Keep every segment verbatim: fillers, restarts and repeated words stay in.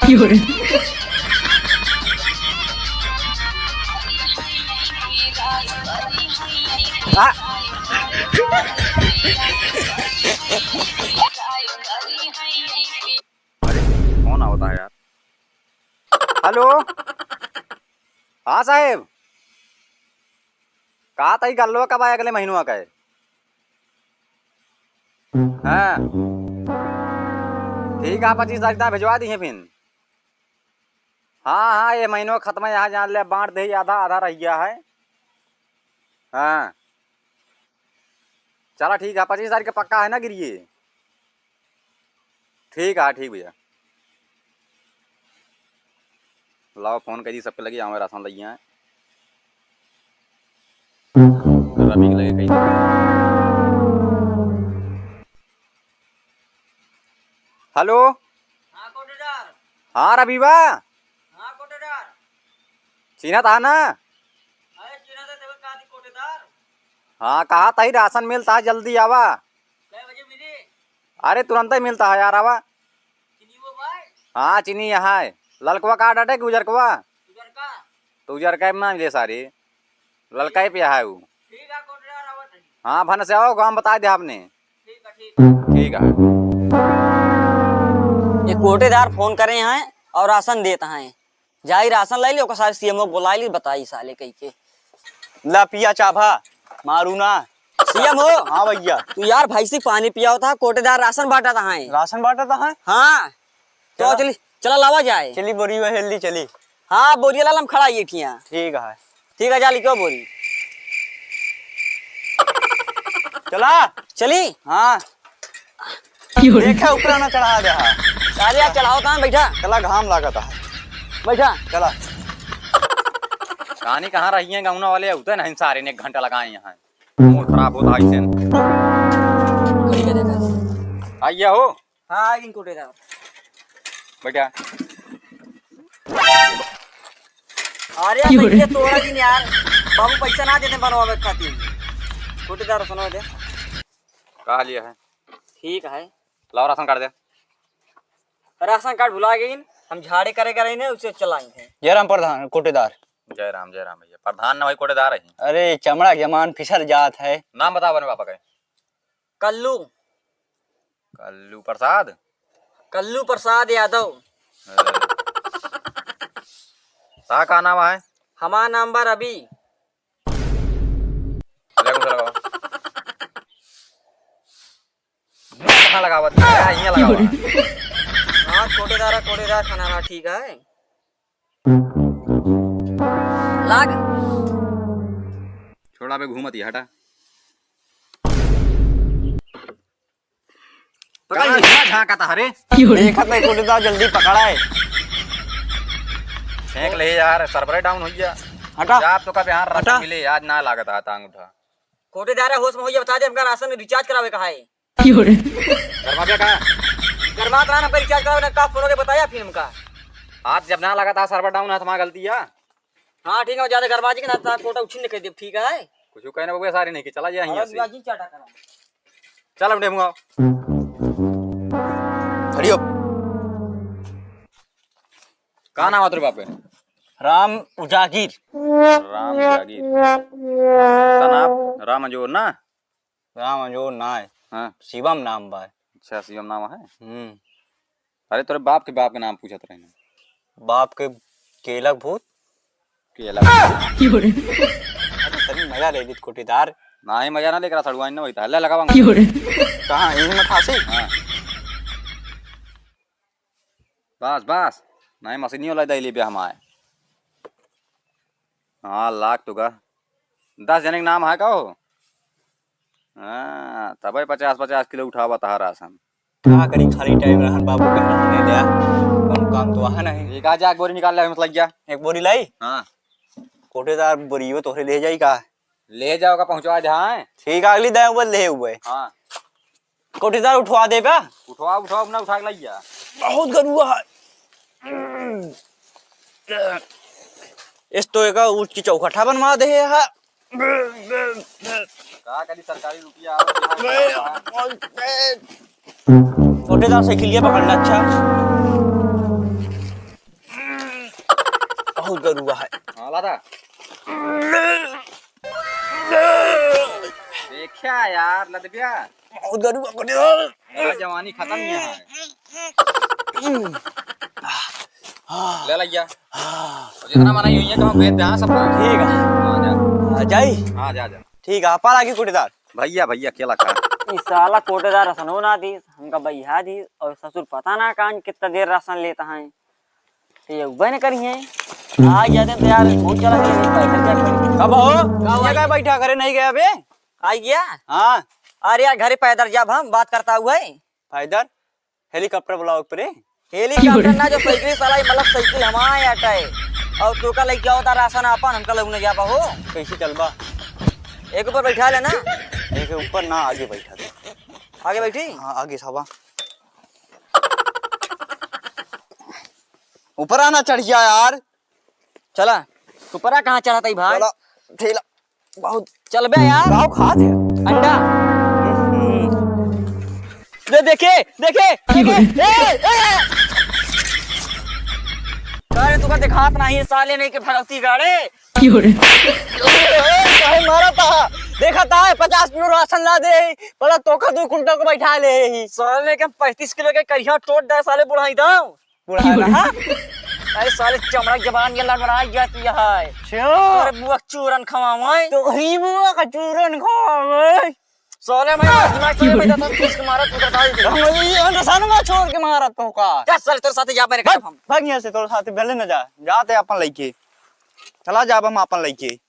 की हो रे? आ। अरे, कौन आवता है यार? हेलो, हाँ साहेब, का तई गल्लो कब आए अगले महीनवा का है? हाँ, ठीक है, पच्चीस तारीख तक भिजवा दी है फिर। हाँ, हाँ, ये महीनवा खत्म है, यहाँ जान ले, बांट दे, आधा, आधा रह गया है। हाँ, चला ठीक है, पच्चीस तारीख का पक्का है ना गिरिये? ठीक है, ठीक भैया। लाओ फोन करी सबके लगे, आवे राशन लइया है। रवि के लगे कही। हेलो। हाँ, कोटेदार। हाँ, रवि बा। हाँ, कोटेदार। चिन्हत हा ना? अरे, चिन्हत है, तबे कहा थी, कोटेदार। हाँ, कहा तही राशन मिलता है, जल्दी आवा। कै बजे मिली? अरे, तुरंत ही मिलता है यार, आवा। चीनी वो भाई? हाँ, चीनी यहाँ है। ललकवा का डाटे कि उजरकवा? उजरका। तो उजरका में ना मिले सारी, ललका ही पे है वो। ठीक है, कोटेदार आवत है। हाँ, भन से आओ, गाँव बता दे आपने। ठीक है, ठीक। ठीक है। ये कोटेदार फोन करे हैं और राशन देत हैं। जाई राशन लाई ली, ओकर सारे सीएमओ को बुलाई ली, बताई साले कही के। ला पिया चाभा, मारू ना। सीएमओ। हाँ भैया। तू यार भैंसी पानी पिया होता है, कोटेदार राशन बांटा था है। राशन बांटा था है? हाँ। तो चला। चली, चला लावा जाए। चली बोरी में हेल्दी चली। हाँ, बोरिया लाल हम खड़ा ये ठिया। ठीक है। ठीक है, जा लिखो बोरी। चला। चली। हाँ। देखा, ऊपरा ना चढ़ा दे हा। अरे यार, चढ़ाओ कहाँ, बैठा। चला, घाम लागत है। बैठा। चला। कहानी कहाँ रही है, गौना वाले उतरे नहीं सारे ने, एक घंटा लगाए यहाँ। मूड खराब होता है इसे। घड़ी का देखा। आइए हो। हाँ, आ गई कोटेदार। बैठा। अरे क्यों रे? भैया, तोरा दिन यार, बाबू पैसा ना देते बनवावे खातिर। कोटेदार सुनो दे। कहा लिया है? ठीक है। लाओ राशन कार्ड दे। राशन कार्ड भुला गई, हम झाड़े करे करे ने उसे चलाई थे। जय राम प्रधान, कोटेदार। जय राम, जय राम भैया। प्रधान ना भाई, कोटेदार है। अरे चमड़ा के जमान फिसल जात है। नाम बताओ अपने पापा का। कल्लू। कल्लू प्रसाद? कल्लू प्रसाद यादव। अरे। ता का नाम है? हमार नाम बा रवि। ले, उसे लगाओ। मुंह कहाँ लगावत है? यहाँ लगावा। हाँ, कोटेदार, कोटेदार खाना रहा, ठीक है। लाग। छोड़ा बे, घूमत ही हटा। पकड़ कहाँ ले। कहाँ झांका था रे? देखत नहीं, कोटेदार जल्दी पकड़ा है। फेंक ले यार, server down हो गया। हटा। जा, आप तो का बिहार राशन हटा। मिले, आज ना लागत हाथ अंगूठा। कोटेदार होश में होइए, बता दे, हमका राशन recharge करावे का है। क्यों रे? गरमाबे का? गरमात रहा, हमका recharge करावे ना, का फोन होके बताया फिर हमका। आज जब ना लागत हाथ server down है, तुम्हारा गलती है। हाँ, ठीक है, ज्यादा गरमाजी के ना, ता कोटा उछिन के दे, ठीक है? कुछ कहने बबुआ सारी नहीं कि चला जाए यहाँ अरे से। बुआ जी, चाटा करा। चल, हम डेमू आओ। खड़ी हो। का नाम है तेरे बाप के? राम उजागिर। राम उजागिर। सनाप राम अजोर ना? राम अजोर ना है। हाँ। शिवम नाम बा। अच्छा, शिवम नाम है? हम्म। अरे, तोरे बाप के बाप के नाम पूछत रहे ना। बाप के केलक भूत। केलक भूत। अरे, तनी मजा ले लीत कोटेदार। नाही, मजा ना लेकर सड़ुआइन ना होई त हल्ला लगावा। कहाँ, यहीं में खासी? हाँ। बस, बस। नाही, मशीनियो ला दे ले बे हमारे। हाँ, लाग तो गा। दस जने के नाम है का हो? हाँ, तबे पचास पचास किलो उठावा तहा राशन। का करी, खाली टाइम रहन बाबू, कहीं सुने लिया। कौन काम तो वहाँ नहीं। एक आ जा, एक बोरी निकाल ले, मतलब क्या? एक बोरी लाई? हाँ। कोटेदार बोरियो तोहरे ले जाई का? ले जाओ का, पहुँचवा दे, हाँ। ठीक है, अगली दाएँ ऊपर ले हुए। हाँ। कोटेदार उठवा दे बा। उठवा, उठवा, अपना उठा के लाई जा। बहुत गरुआ है। इस तो एक ऊँच की चौखटा बनवा दे है। का करी, सरकारी रुपया आवत है। कोटेदार साइकिलिया पकड़ना अच्छा। बहुत गरुआ है। हाँ, लादा। देखा यार, लदबिया। बहुत गरुआ कोटेदार। यार, जवानी खतम ही है। ले ला गया। हाँ। जितना मना यूं ही है, कहूँ भेज दे, हाँ, सब। ठीक है। हाँ, जा। हाँ, जाई? हाँ, जा, जा। ठीक है, पार आगी कोटेदार। भैया, भैया, केला खा। ई साला कोटेदार रसनो ना दी, हमका बैहा दी, और ससुर पता ना कान कितना देर राशन लेता है। तो ये उबे न करी है। आ जाते तो यार, बहुत चला गया, पैदल जा। कब हो? का ये हुआ? का बैठा करे नहीं गया बे? आ गया? हाँ। अरे यार, घरे पैदल जाब हम, बात करता हुआ है। पैदल? हेलीकॉप्टर बुलाओ ऊपरे। हेलीकॉप्टर ना, जो साइकिल साला, ये मतलब साइकिल हमारे अटे। और तोका लइके आवता राशन आपन, हमका लउन जाबा हो। कैसे चलबा? एक ऊपर बैठा लेना। एक ऊपर ना, आगे बैठा दे। आगे बैठी? हाँ, आगे साबा। ऊपर आना चढ़िया यार। चला, ऊपरा कहाँ चढ़त हई भाई? चला, ठेला। बहुत चलबे यार। गाँव खात है। अंडा। हम्म। दे, देखे, देखे, देखे। ए, ए, ए। अरे, तुका दिखात नहीं, साले नहीं के भगवती गाड़े। काहे मारा था? देखा था, पचास किलो राशन ला दे, बड़ा तोका दो कुंटल को बैठा ले ही। साले के पैंतीस किलो के करिया टोट दे, साले बुढ़ाई दाओ। बुढ़ाना, हाँ? अरे साले चमड़ा जबान ये लड़बड़ा जाती है। अच्छा। अरे बुआ चूरन खवावे। तो ही बुआ का चूरन खवावे। साले मैं दिमाग से बैठा था, किस के मारा तू बता दे। हम ये अंडसान में छोड़ के मारा तो का। क्या साले तेरे साथ जा मेरे भाग, हम। भाग यहाँ से, तोरे साथ भले न जा। जाते अपन लइके। चला जाब हम अपन लइके।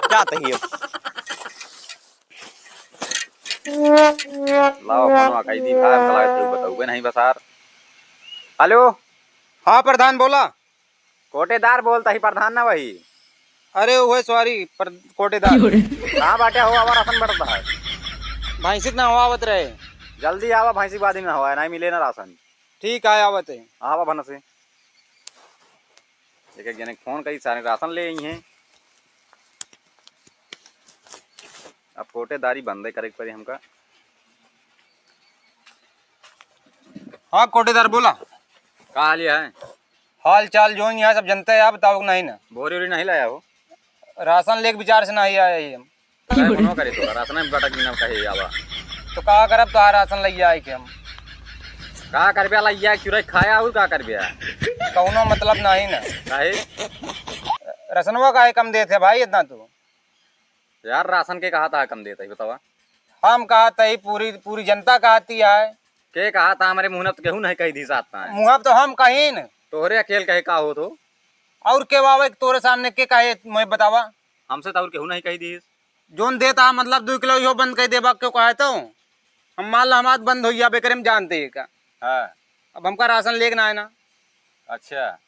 क्या तहिए? लाओ, फोनवा कई दी भाई, हमका लागत है बताऊबे नहीं बसार। हेलो। हाँ प्रधान, बोला। कोटेदार बोलता ही, प्रधान ना वही। अरे ओहे सॉरी, पर कोटेदार। कहाँ बाटे हो? आवा, राशन बटत बा। भैंसिक ना हो आवत रहे। जल्दी आवा, भैंसिक बादी में हवा, नहीं मिले ना राशन। ठीक है, आवत है। आवा भनसे। एक एक जने के फोन करी, सारे राशन ले आई हैं। अब कोटेदारी बंदे करे के पड़ी हमका। हाँ कोटेदार बोला। का हाल है? हाल चाल जो ही है सब जनते हैं, आप बताओ कि नहीं ना। बोरी वोरी नहीं लाया हो? राशन लेके विचार से नहीं आया ही हम। काय मनो करे तो राशन में बटक न कहे आवा। तो का करब, तो राशन लइया आए के हम। का करबे, लइया चुराई खाया और का करबे? कौनो मतलब नहीं ना। काहे? रसनवा काहे कम देत है भाई इतना तू? यार राशन के कहा था कम देता ही बतावा। हम कहा था ही, पूरी, पूरी जनता कहती है। के कहा था? हमारे मुँह न तो केहू नहीं कही दी साथ था। मुँह तो हम कहीं न। तोहरे अकेल कहे का हो तो? और के बाबा तोरे सामने के कहे मैं बतावा? हमसे तो और केहू नहीं कही दी। जोन देता मतलब दो किलो यो बंद कर देबा क्यों कहे तो? हम मान ला हमार बंद हो गया बेकरे में जानते हैं का? हाँ। अब हमका राशन लेके ना है ना। अच्छा।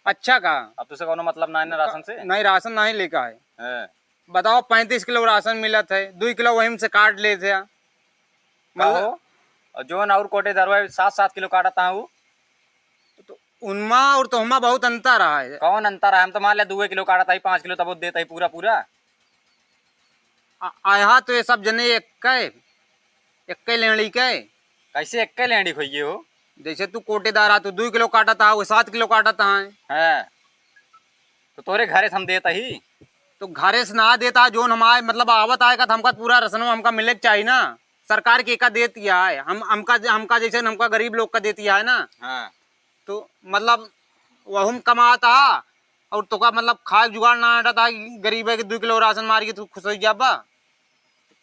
अच्छा का? अब तुझसे कोनो मतलब ना है ना राशन से? नहीं, राशन नहीं लेके आए। हाँ। बताओ, पैंतीस किलो राशन मिलत है, दो किलो वहीं से काट लेते हैं। का मतलब हो? और जोन और कोटेदार सात सात किलो काटता हूँ। तो उनमा और तोहमा बहुत अंतर है। कौन अंतर है? हम तो मान ले दो किलो काटता ही, पाँच किलो तब देता ही पूरा पूरा। आ, आया तो ये सब जने एक के, एक के लेंड़ी के। कैसे एक के लेंड़ी खोइए हो? जैसे तू कोटेदार आ, तू दो किलो काटता है, वो सात किलो काटता है। हाँ। तो तोरे घरे से हम देता ही। तो घरे से ना देता, जोन हमारे मतलब आवत आएगा तो हमका पूरा रसनो हमका मिले के चाहिए ना। सरकार के का देती है, हम, हमका, हमका जैसे हमका गरीब लोग का देती है ना। हाँ। तो मतलब वहू में कमाता और तोका मतलब खाए जुगाड़ ना रहता, गरीब है कि दो किलो राशन मार के तू खुश हो जाबा।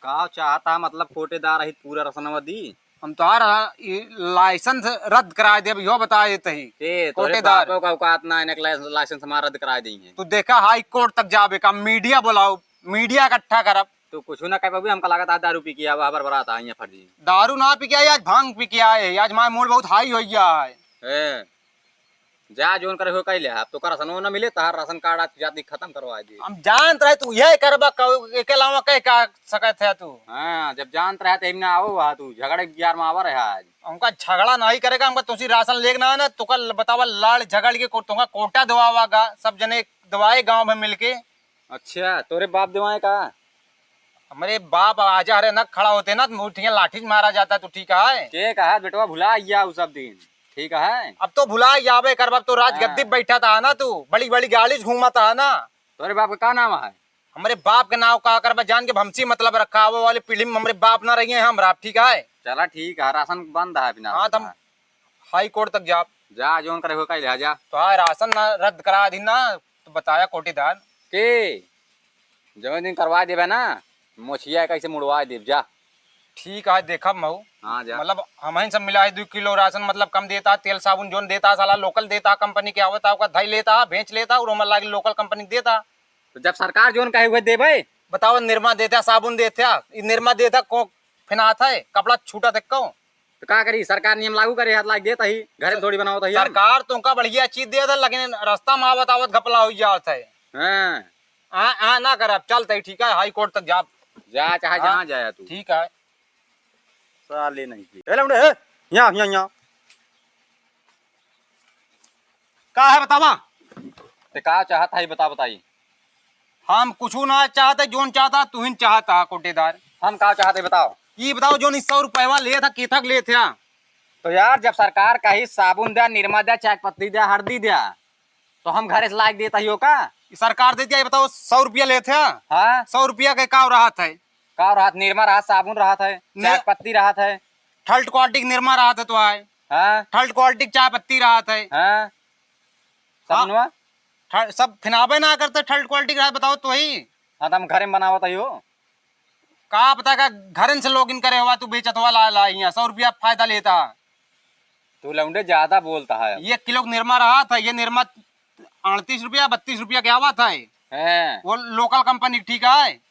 का चाहता मतलब कोटेदार रही पूरा रसनवा दी? हम तोहार, हाँ, ई लाइसेंस रद्द कराए देब, यो बताए देते ही। ए, तोरे कोटेदार। बापो का औकात ना है, इनके लाइसेंस, लाइसेंस हमारा रद्द कराए दी है। तू देखा हाई कोर्ट तक जाबे का, मीडिया बुलाओ, मीडिया इकट्ठा करब। तू कुछ ना कह पाबी, हमका लागत है दारू पी के आवा, हबर बरात आई है फर्जी। दारू ना पी के आए, आज भांग पी के आए, आज हमारा मूड बहुत हाई हो गया है। ए, जा जोन करे हो कह ले, अब तोका राशन ना मिले, तहार राशन कार्ड आज जाती खत्म करवा दे। हम जानत रहे तू यह करबा, क-, एके अलावा कह का सकत है तू? हाँ, जब जानत रहे तो ना आवो वहाँ तू, झगड़े के बियार में आवा रहे आज। हमका झगड़ा नहीं करेगा, हमका तुसी राशन लेके ना है ना, तोका ल-, बतावा लाड़ झगड़ के को-, तोका कोटा दवावा गा, सब जने दवाए गाँव में मिलके। अच्छा, तोरे बाप दवाए का? हमरे बाप आजा हरे ना खड़ा होते ना, तो मुठिया लाठी से मारा जाता, तू ठीक है? के कहा बेटवा, भुला गया उ सब दिन, ठीक है? अब तो भुला जाबे करबा, अब तो राज हाँ। गद्दी पे बैठा था ना तू, बड़ी बड़ी गाड़ी से घूमा था ना। तोरे बाप का का नाम है? हमरे बाप के नाव का करबा, जान के हमसे मतलब रखा, आवे वाली पीढ़ी में हमरे बाप ना रहिए, हम राप, ठीक है? चला ठीक है, राशन बंद है बिना हाँ, राशन तम है। हाई कोर्ट तक जाब। जा, जौन करे हो कइ लिहा जा। तो हाँ, राशन ना रद्द करा दी ना, तो बताया कोटेदार। के? जौन दिन करवा देबे ना, मोछिया कैसे मुड़वा देब जा। ठीक है, देखब महू। हाँ, जा। मतलब, हमहिन सब मिला है, दुइ किलो राशन, मतलब, कम देता, तेल साबुन जौन देता, साला लोकल देता, कंपनी के आवता, ओका धई लेता, बेच लेता, और हमार लागे लोकल कंपनी देता। तो जब सरकार जौन कहे हुए देबे। बताओ, निरमा देता, साबुन देता, ई निरमा देता, को फिनात है, कपड़ा छूटा देख को। तो का करी, सरकार नियम लागू करे, हाथ लाग देता ही, घरे में थोड़ी बनावत ही हम। सरकार तुमका बढ़िया चीज देता, लेकिन रास्ता में आवत आवत घपला हो जात है। हाँ। आ, आ ना करब, चलते ही, ठीक है, हाई कोर्ट तक जाब। जा, चाहे हाँ, जहाँ जाया तू। ठीक है। साले नहीं की। ए लौंडे, ए, यहाँ, यहाँ, यहाँ। का है बतावा? ते का चाहत है, बता, बताई। हम कुछ ना चाहते, जोन चाहता, तू ही चाहता, कोटेदार। हम का चाहते, बताओ। ये बताओ, जोन ई सौ रुपयवा लेत हा, केथक लेत हा? तो यार, जब सरकार कही साबुन द्या, निरमा द्या, चाय पत्ती द्या, हरदी द्या, तो हम घरे से लाइके देत ही ओका? ई सरकार देत हा, ये बताओ, सौ रुपया लेत हा? हाँ। सौ रुपया के का रहत है? का रहत? निरमा रहत, साबुन रहत है, ने- चाय पत्ती रहत है। Third quality के निरमा रहत है तो आए। हाँ। Third quality के चाय पत्ती रहत है। हाँ। हाँ। साबुनवा? Third, सब फिनाबे ना करते, third quality के रहत, बताओ तो ही। हाँ, तो हम घरे में बनावत ही हो। का पता का घरन से लोगिन करे हुआ, तू बेचत हुआ ला, ला, यहाँ सौ रुपया फायदा लेता। तू लौंडे ज्यादा बोलता है। ये किलो के निरमा रहत है, ये निरमा अड़तीस रुपया, बत्तीस रुपया के आवत है। हैं। वो local कंपनी ठीक है।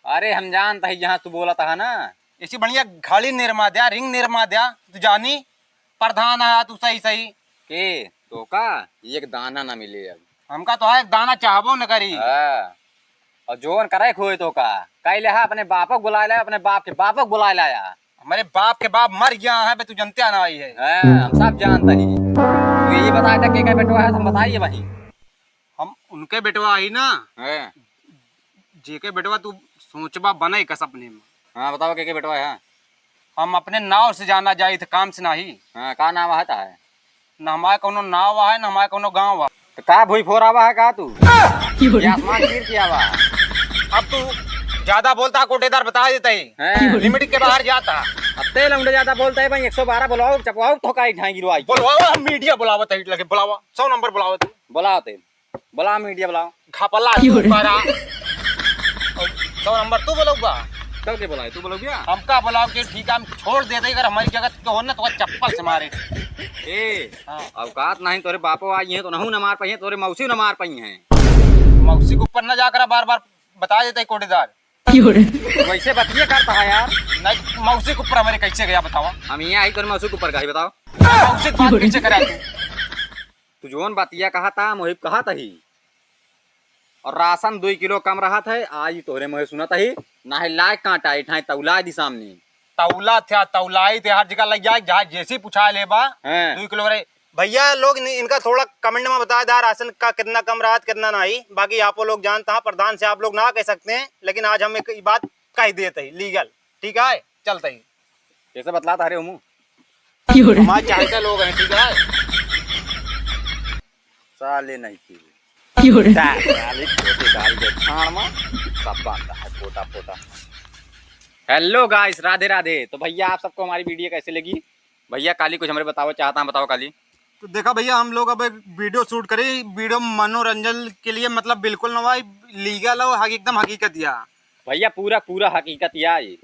अरे हम जानता ही जहाँ तू बोलत हा ना। ऐसी बढ़िया घड़ी निरमा द्या, ring निरमा द्या, तू जानी प्रधान है तू सही सही। के? तो का? एक दाना ना मिले अब। हमका तो है एक दाना चाहबो न करी। हाँ। और जोन करे खोए तो का? कह ले हा, अपने बापक बुलाए लाया, अपने बाप के बापक बुलाए लाया। हमरे बाप के बाप मर गया है बे, तू जनते ना आई है। हाँ, हम सब जानता ही। तू ये बताए था के का बेटवा है, हम बताइए भाई। हम उनके बेटवा ही ना। हाँ। जेके बेटवा तू सोचबा बने का सपने में। हाँ, बताओ के के बेटवा है? हम अपने नाव से जाना जाई थे, काम से नाही। हाँ, का नाव है ता है? न हमारे कौनो नाव है, न हमारे कौनो गाँव है। तो का भुई फोरावा है का तू? ये आसमान चीर के आवा। अब तू ज्यादा बोलता है, कोटेदार बता देता ही। हैं? Limit के बाहर जाता। अब ते लौंडे ज्यादा बोलता है भाई, एक सौ बारह बुलाओ, चपवाओ, ठोकाई ढाई गिरवाई। बुलवाओ, हम media बुलावत है, लगे बुलावा, सौ नंबर बुलावत है। बुलाओ ते, बुला media बुलाओ। घपला क्यों तू रे? करा। सौ नंबर तू बोलौबा? कल के बुलाए, तू बोलौबिया? हमका बुलाओ के ठीक है, हम छोड़ देते, अगर हमारी जगह के हो ना तो चप्पल से मारे। ए, हाँ। औकात नहीं, तोरे बापो आई है तो नहू न मार पाई है, तोरे मौसी न मार पाई है। मौसी के ऊपर न जाकर बार बार बता देते कोटेदार। क्यों रे? वैसे बतिये करता है यार। नहीं, मौसी के ऊपर हमारे कैसे गया बतावा? हम यहाँ आई तोरे मौसी के ऊपर गई बताओ। मौसी के बात क्यों रे? कैसे करा तू? तू जोन बतिया कहा था, मोहिब कहा था ही। और राशन दुई किलो कम रहत है, आज ही तोहरे मुँहे सुनत ही, ना है लाए कांटा, इठाए तौला दी सामने। तौला था, तौलाई थे, हर जगह लग जाए, जहाँ जैसे ही पूछा लेबा, हाँ। दुई किलो रहे। भैया लोग नि-, इनका थोड़ा comment में बता दे, राशन का कितना कम रहत, कितना नहीं। बाकी आप लोग जानता है, प्रधान से आप लोग ना कह सकते हैं, लेकिन आज हम एक ई बात कह देते हैं, legal, ठीक है, चलते ही। कैसे बतलाता हरे उमू? क्यों रे? हमारे चाहते लोग हैं, ठीक है? साले नहीं की। क्यों रे? साले कोटेदार के छाण में सब बात है, पोटा, पोटा। Hello guys, राधे राधे। तो भैया, आप सबको हमारी video कैसे लगी? भैया, काली कुछ हमरे बताओ चाहता है, बताओ काली। तो देखा भैया, हम लोग अब एक video shoot करी, video मनोरंजन के लिए, मतलब बिल्कुल ना भाई, legal हो, हक-, एकदम हकीकत या। भैया, पूरा, पूरा हकीकत या ये।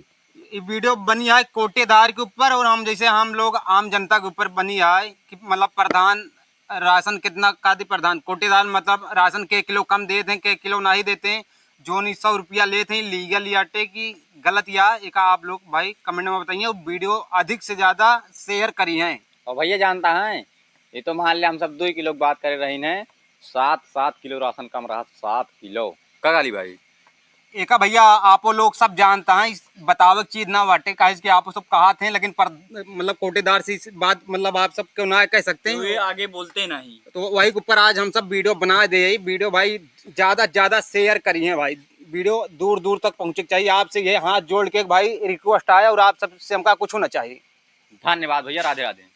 ये video बनी है कोटेदार के ऊपर, और हम जैसे हम लोग आम जनता के ऊपर बनी है कि मतलब प्रधान राशन कितना का दी, प्रधान कोटेदार मतलब राशन के किलो कम देते हैं, के किलो नहीं देते हैं, जोन ई सौ रुपया लेते हैं, legal याटे की गलत या, एका आप लोग भाई comment में बताइए, और video अधिक से ज्यादा share करी हैं। और भैया जानता है, ये तो मान ले हम सब दुई किलो की बात करे रही हैं, सात, सात किलो राशन कम रहा, सात किलो। का गाली भाई? एका भैया, आपो लोग सब जानता है, इस बतावे के चीज ना बाटे, काहे कि आपो सब कहात हैं, लेकिन पर, मतलब, कोटेदार से इस बात, मतलब, आप सबको ना कह सकते हैं। तो ये आगे बोलते नहीं। तो वही के ऊपर आज हम सब video बना दे, video भाई, ज्यादा, ज्यादा share करिए भाई, वीडियो दूर दूर तक पहुँचे के चाहिए। आपसे ये हाथ जोड़ के भाई रिक्वेस्ट आया और आप सबसे हमका कुछ ना चाहिए। धन्यवाद भैया, राधे राधे।